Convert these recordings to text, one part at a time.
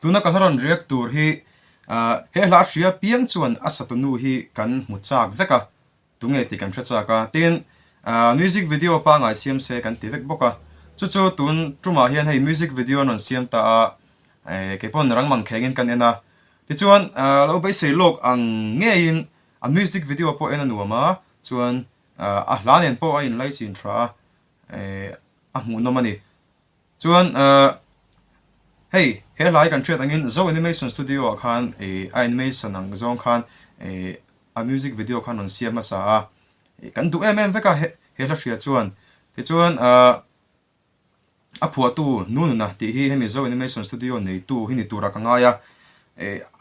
Tuna ka hla rawn react tur hi he hla hria piang chuan a satunu hi kan hmu chak vek a, tunge tih kan hre chak a, tin music video pangai siam se kan ti vek bawk a, chu chu tun tumah hian hei music video an rawn siam ta a, keipawn rang mang khengin kan en a, tichuan lo beisei lawk ang ngeiin a music video pawh en a nuam a, chuan a hla nen pawh a inlaichin tha a, a hmuhnawm a ni. Chuan hei he hlai kan hriat angin Zo Animation Studio ah khan a animation ang zawng khan a music video khan rawn siam hmasa a, kan duh em em vek a he hla hria chuan. Tichuan a phuahtu Nununa tih hi hemi Zo Animation Studio neitu hi ni turah ka ngai a,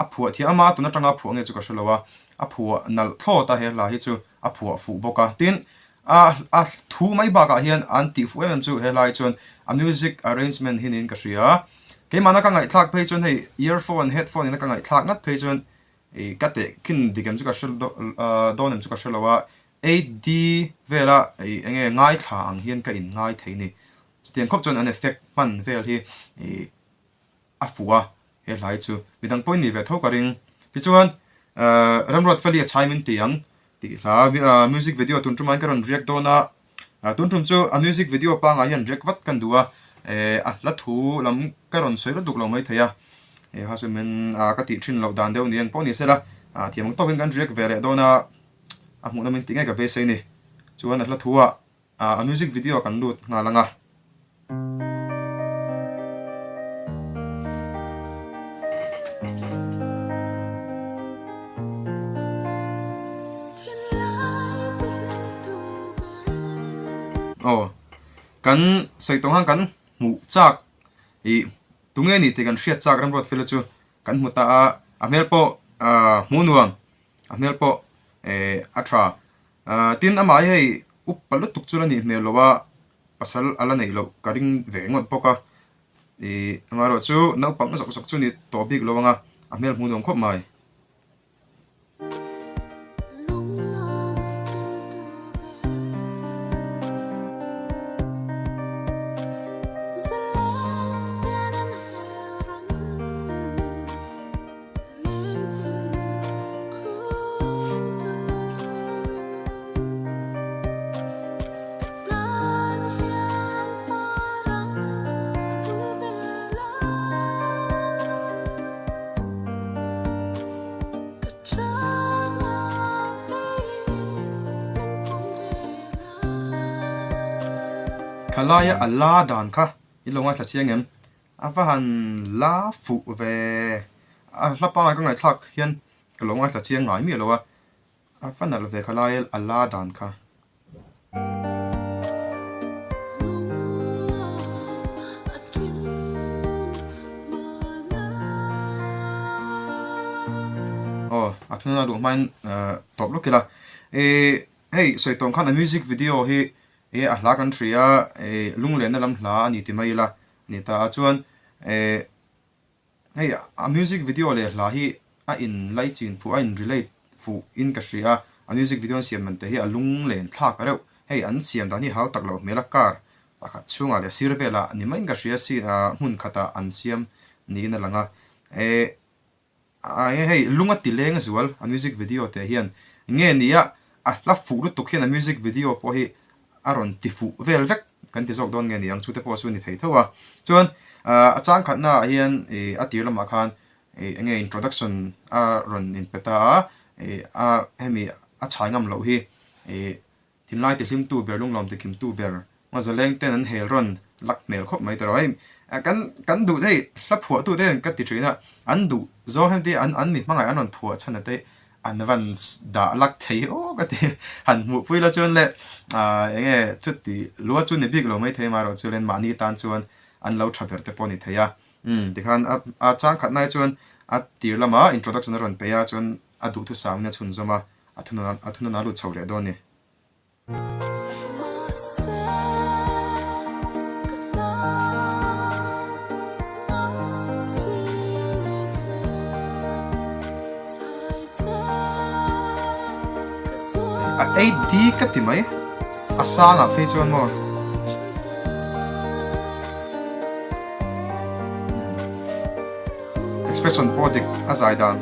a phuah thiam ama tun atanga a phuah nge chu ka hre lo a, a phuah nalh thlawt a he hla hi chu a phuah fuh bawk a. Tin A a thu mai bakah hian an tih fuh em em chu helai chuan a music arrangement hi niin ka hria. Keimahna ka ngaihthlak phei chuan hei earphone headphone ina ka ngaihthlak ngat phei chuan ih ka teh khin dik em chu ka hre dawn em chu ka hre lo a, 8D vela ih eng nge ngaithla ang hian ka in ngai thei ni. Chutiang khawp chuan an effect hman vel hi ih a fuh a he hlai chu midang pawhin ni ve tho ka ring. Tichuan ehh Remruat Feli a chhai min ti ang tih hla music video tun tumah hian ka rawn react dawn a, tun tum chu a music video pangngai hian react vat kan duh a, ehh a hla thu lam ka rawn sawi lutuk lo maithei a, hei ha chu min ka tih thin loh dan deuh ni ang pawh ni sela thiam ang tawkin kan react ve leh dawn a, a hmuhnawm in tih ngei ka beisei a ni. Chuan a hla thu ah A music video kan lut nghal ang a. Aw kan sawi tawh ang kan hmuh chak ih tunge ni tih kan hriat chak Remruat Fela chu kan hmu ta a, a hmel pawh hmuh nuam a hmel pawh eh a tha. Ahh tin amah hi hei upa lutuk chu la nih hmel lo a, pasal a la neih loh ka ring ve ngawt bawk a, ih amaherawh chu naupang zawk zawk chu ni tawh bik lo ang a, a hmel hmuh nuam khawp mai. Khalaia a la dan kha i lo ngaithla chiang em? A va han la fuh ve. A hla pangai ka ngaihthlak hian ka lo ngaithla chiang ngai miah lo a, a va nalh ve kha lai a la dan kha. Aw a thununa luh hmain tawp lawk ila. Ih hei sawi tawng khan a music video hi a hla kan hria a, lunglenna lam hla a ni ti mai ila. Ni ta a chuan eh hei a music video leh hla hi a in laichin fuh a in relate fuh in ka hria a, a music video an siam man te hi a lung len thlak reuh hei an siam dan hi hau tak loh hmel a car pakhat chhungah leh sir velah ni maiin ka hria sin ah hmun khatah an siam niin a lang a eh. A enge hei lung a ti leng zual a music video te hian nge ni a a hla fuh lutuk hian a music video pawh hi a rawn ti fuh vel vek kan ti zawk dawn nge ni ang chute pawh chu ni thei tho a chuan a chang khatna ah hian ih a tir lamah khan ih enge introduction a rawn in pe ta a ih a hemi a chhai ngam loh hi ih Thinlai tihlimtu ber, lunglawm tihkimtu ber, Ngawzaleng ten an hel rawn lak hmel khawp mai tawh hei kan kan duh hei hla phuahtu te hian ka ti thin a, an duh zawng hian te an an mi hmangaih an rawn phuah chhan ate an van dah lak thei aw ka ti han hmuh pui la chuan le ah eng nge chuti lua chu ni bik lo mai thei amaherawh chu len mahni tan chuan an lo tha ber te pawh a ni thei a, umm tikhan a a chang khat nai chuan a tir lamah introduction a rawn pe a chuan a duhthusam in a chhunzawm a. A thunun a thunun a lut chho leh dawn a ni. A 8D ka ti mai a sangah phei chuan maw. Expression pawh dik a zai dan.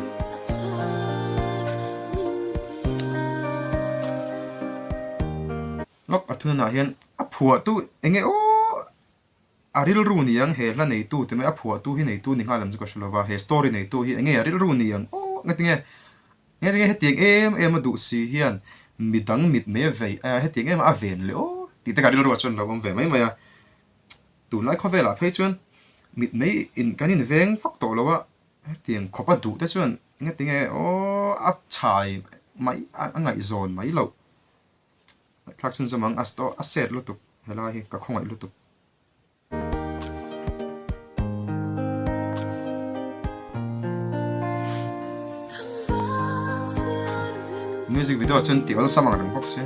Lawk a thununah hian a phuahtu eng nge aw a rilru ni ang he hla neitu ti mai a phuahtu hi neitu ni nghal lam chu ka hre lova he story neitu hi eng nge a rilru ni ang aw nge tinge nge tinge hetiang em em a duh si hian midang mit mai a vei a hetiang em a ven leh aw tih te ka rilru ah chuan lo awm ve mai mai a. Tunlai khawvelah phei chuan mit mai in kan inveng vak tawh lo a, hetiang khawp a duh te chuan engatinge aw a chhai mai a ngaihzawn mai loh. Ngaihthlak chhunzawm ang a a set lutuk helai hi ka khawngaih lutuk. Music video chuan tih awlsam ang reng bawk si.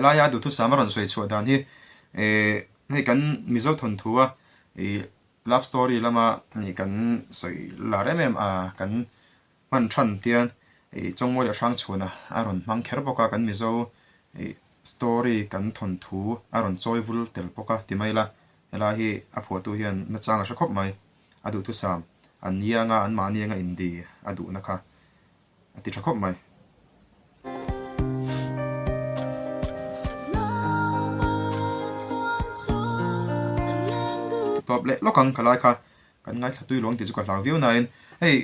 Helaia duhthusam a rawn sawi chhuah dan hi eh hei kan Mizo thawnthu a ih love story lama kan sawi lar em em a kan Hman than tian ih Chawngmawi leh Hrangchhuana a rawn hmang kher bawk a, kan Mizo ih story kan thawnthu a rawn chawi vul tel bawk a ti mai la, helai hi a phuahtu hian nachang a hre khawp mai, a duhthusam an ianga an mahni anga indi a duhna kha a ti tha khawp mai. Tawp leh lawk ang ka lai kha kan ngaithla tui luang tih chu ka hlau viau nain hei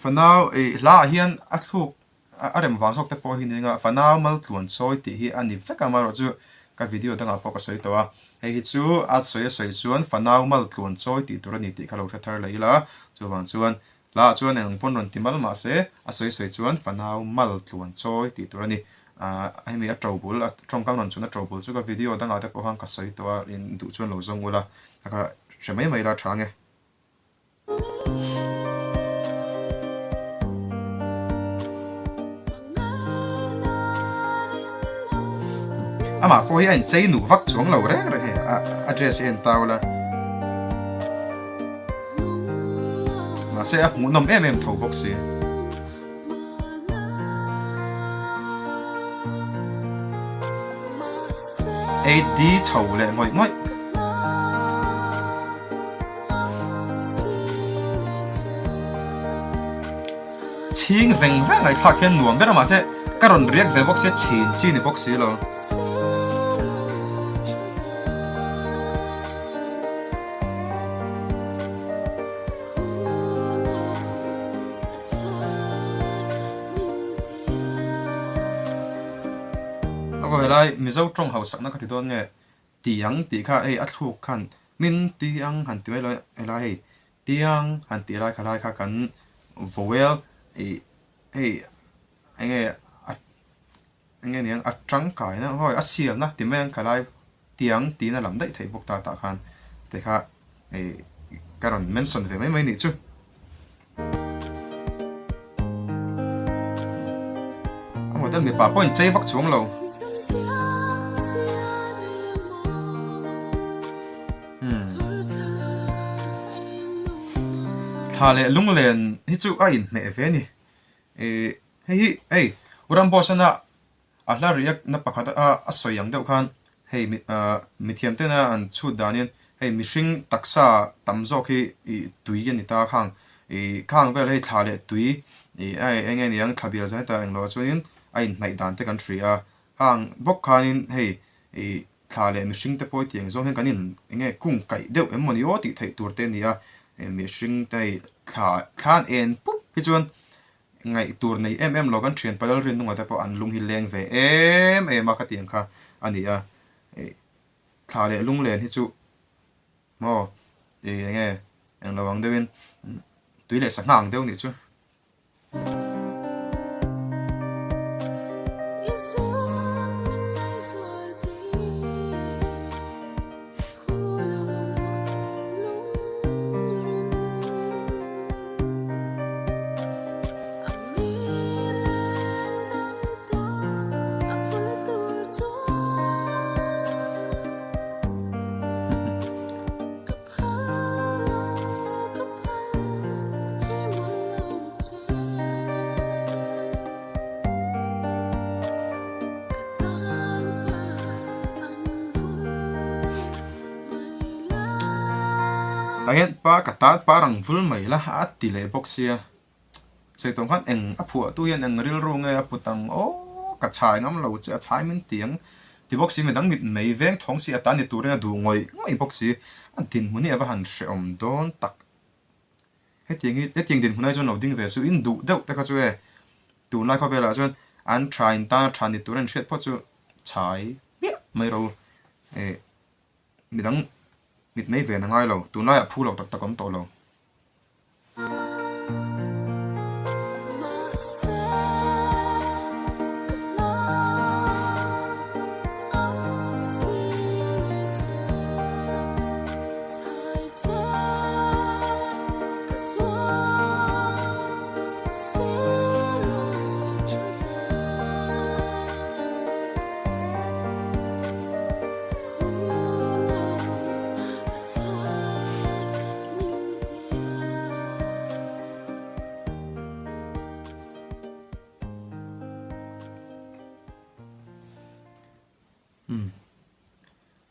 Fanau ei hla ah hian a thluk a rem vang zawk te pawh hi nia fanau mal tluan chawi tih hi a ni vek a amaherawhchu ka video dangah pawh ka sawi tawh a hei hi chu a sawi a sawi chuan fanau mal tluan chawi tih tur a ni tih kha lo hre thar leh ila chuvang chuan hla ah chuan eng pawn rawn ti mal mahse a sawi sawi chuan fanau mal tluan chawi tih tur a ni ah hemi a to bul a tawngkam rawn chhun a to bul chu ka video dangah te pawh khan ka sawi tawh a in duh chuan lo zawng ula a kha hre mai mai ila tha nge. Amah pawh hi a inchei nuh vak chuang lo reng reng hei a a dress hi a en tau la mahse a hmuhnawm em em tho bawk si. 8D chho leh ngawih ngawih. Chhing veng veng ngaihthlak hian nuam ber a mahse ka rawn riak ve bawk sia chhin chi ni bawk si lo. Aw helai Mizo tawng hausakna ka ti dawn nge tiang tih kha hei a thluk khan min tiang han ti mai lo helai hei tiang han tih lai kha lai kha kan vowel ih hei eng nge a eng nge niang a tangkaina hawi a sialna ti mai ang kha lai tiang tiin a lam daih theih bawk ta tah khan te kha ih ka rawn mention ve mai mai nih chu. A model mipa pawh in chei vak chuang lo. Thla leh lunglen hi chu a inhmeh ve a ni. Ih hei hi hei U Ramboss-ana a hla riak na pakhat a a sawi ang deuh khan hei mi ah mithiam tena an chhut danin hei mihring taksa tam zawk hi ih tui a ni ta khang ih khang vel hei thla leh tui ih a eng nge niang thla bial zan heta englo ah chuanin a inhnaih dan te kan hria a khang bawk khanin hei ih thla leh mihring te pawh hi tiang zawng hian kan in eng nge kung kaih deuh em mawni aw tih theih tur te a ni a mihring te hei thla thla an en pup hi chuan Ngaih tur nei em em lo kan thian Padal Rinunga te pawh an lung hi leng ve em em a khatiang kha a ni a, ih thla leh lunglen hi chu maw ih eng nge eng lo ang deuhin tui leh sangha ang deuh nih chu. Tah hian pa ka tan par ang vul mai la a ti leh bawk sia. Sawi tawng khan eng a phuahtu hian eng rilru nge a put ang aw ka chhai ngam lo che a chhai min ti ang ti bawk si midang mit mei veng thawng si a tan ni turin a duh ngawih ngawih bawk si a dinhmun hi a va han hrehawm dawn tak. Hetiang hi hetiang dinhmun ai chuan lo ding ve su in duh deuh te kha chu e tunlai khawvelah chuan an tha in tan a tha ni tur a inhriat phawt chu chhai hmiah mai rawh u eh midang mit mei ven a ngai lo tunlaiah phu lo tak tak a awm tawh lo.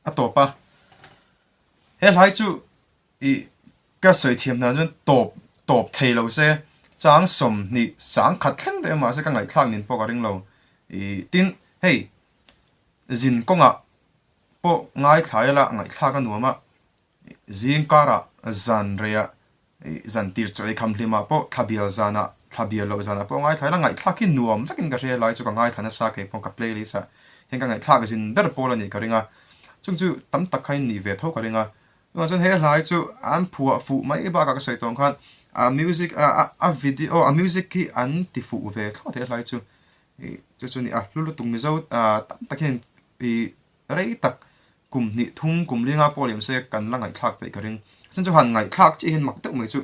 A tawp a, he hlai chu ih ka sawi thiam hna chuan tawp tawp thei lo se chang 20 sangkhat thleng daih a mahse ka ngaihthlak nin pawh ka ring lo ih tin hei zin kawngah pawh ngaithla ila ngaihthlak a nuam a Zing karah zan reiah zan tir chaw ei kham hlimah pawh thla bial zanah thla bial loh zanah pawh ngaithla ila ngaihthlak hi nuam vekin ka hria lai chu ka ngaithla nasa kei pawh ka playlist ah hian ka ngaihthlak zin ber pawl a nih ka ring a chung chu tam tak kha in nih ve tho ka ring a chuvang chuan he hlai chu an phuah fuh mai bakah ka sawi tawh ang khan a music a a video a music hi an ti fuh ve thlawt he hlai chu ih chu chu a ni a hlu lutuk mizo ah tam tak hian ih Rei tak, kum hnih thum, kum linga pawh liam se kan la ngaihthlak peih ka ring. Chuan chu han ngaihthlak chiah hian mak deuh mai chu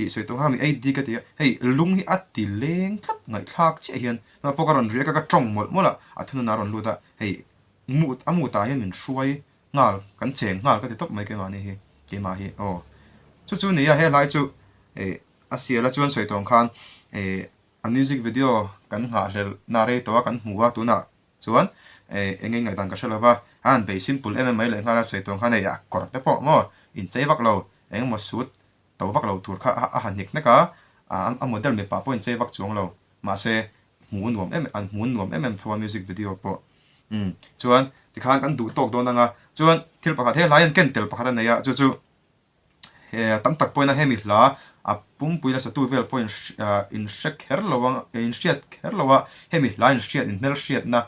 ih sawi tawh kha mi ei dik a ti a, hei lung hi a ti leng tlat ngaihthlak chiah hian tunah pawh ka rawn riak a ka tawng mawlh mawlh a, a thununa a rawn lut a, hei mut a mutah hian min hruai nghal kan cheng nghal ka ti tawp mai keimahni hi keimah hi aw chu chu nia he hlai chu ih a sial a chuan sawi tawh ang khan ih a music video kan nghahhlelh na rei tawh a kan hmu a tunah Chuan eng eng ngaihdan ka hre lova, a han bei simple em em mai leh nghal a, sawi tawng khan hei a kawr te pawh maw inchei vak lo, eng emaw suit to vak lo tur kha a han hnik hnek a, a model mipa pawh inchei vak chuang lo, mahse hmuh nuam em an hmuh nuam em em tho a music video pawh. Umm chuan tikhan kan duh tawk dawn ang a, chuan thil pakhat he hlai hian ken tel pakhat a nei a, chu chu He tam tak pawhin a hemi hla a pumpui la satu vel pawhin in hre kher lo ang in hriat kher lo a, hemi hla in hriat in hmelhriatna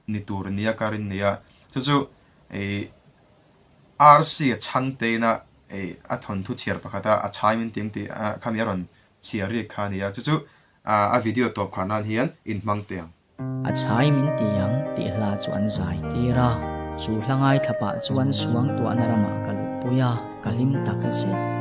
ni tur nia ka rin nia. Chu chu ih RC a chhangte ina ih a thawnthu chhiar pakhat a a chhai min tih ang tih khami a rawn chhiar rik kha a ni a, chu chu a video tawp khar nan hian in hmang teh ang. A chhai min ti ang tih hla chu an zai tir a, chu hla ngaithla pah chuan suangtuahna ramah ka luhpui a, ka hlim tak zet.